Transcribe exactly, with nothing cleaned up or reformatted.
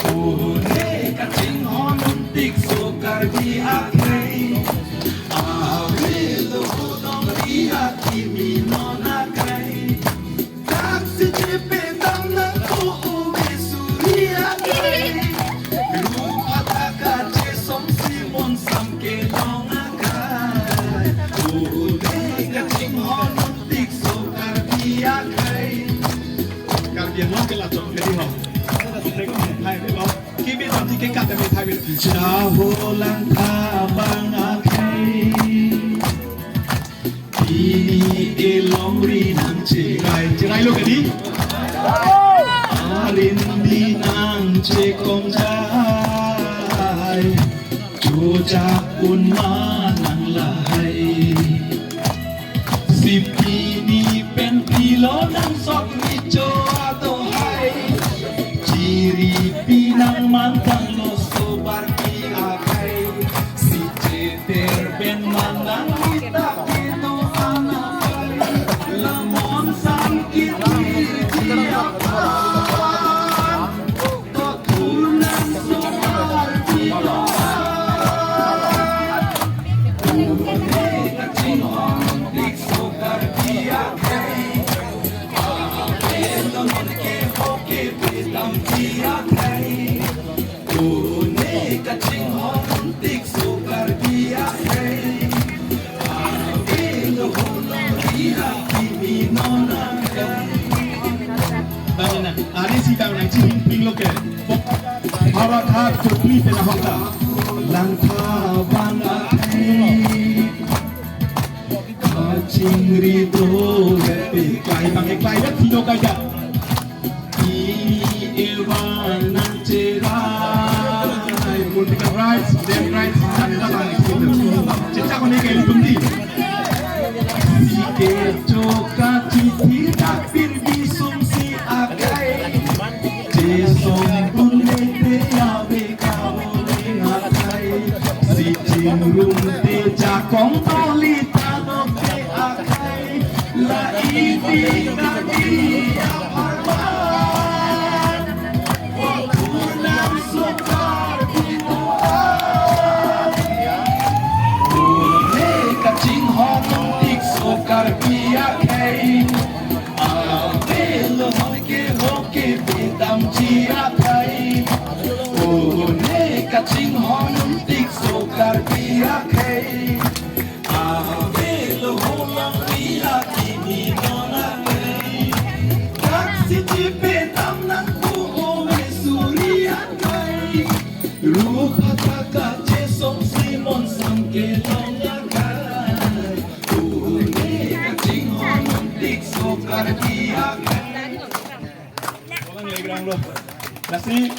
Une kachinghon tik so Karbi akhei. Avelo holongri akimi non akhei. Taksi chepe damnang ko ove suri akhei. Rupa taka chesong Simon sam kelong akhei. Une kachinghon tik so Karbi akhei. Karbi Anglong ke lachok ke di ho. Hai, hai, hai. Kibi tam ti ke kat mi thai bil. Jaho Langthabang akhei. Pini elongri nangcherai. Cherai lo ke di? Arindi nangchekongjai. Chojak un ma nang lahai. Si pini pen pilo nang sok ni cho ato hai. Chiri pinang mantang lo so Karbi akhei. Si cheter pen manang kita kito ana hai. Lamon sang kiti di apa. Bang na, ari si bang na, chihing ping lo ke. Howraghat Chopli pen ahok ta. Langthabang akhei. Kachingri do lepe. Klai bang ke klai vet sino kaja. Ini evan nangcherai. Political rights, land rights, sat tabang. Chechak kone ke litum di. Si kecho kachithi dak pir bisum si akhei. Chesong pun lete ave kaholing akhei. Si chingrumte jakong toli tanokte akhei. La ini kami aparman. Waktu nang sokar di doa. Une kachinghon tik so Karbi akhei. Avelo hon ke hoke bedam chi akhei. Une kachinghon tik so Karbi akhei. Avelo holongri akimi non akhei. Taksi chepe damnang ko ove suri akhei. Rupa taka chesong Simon sam kelong akhei. Une kachinghon tik so Karbi akhei. Lasi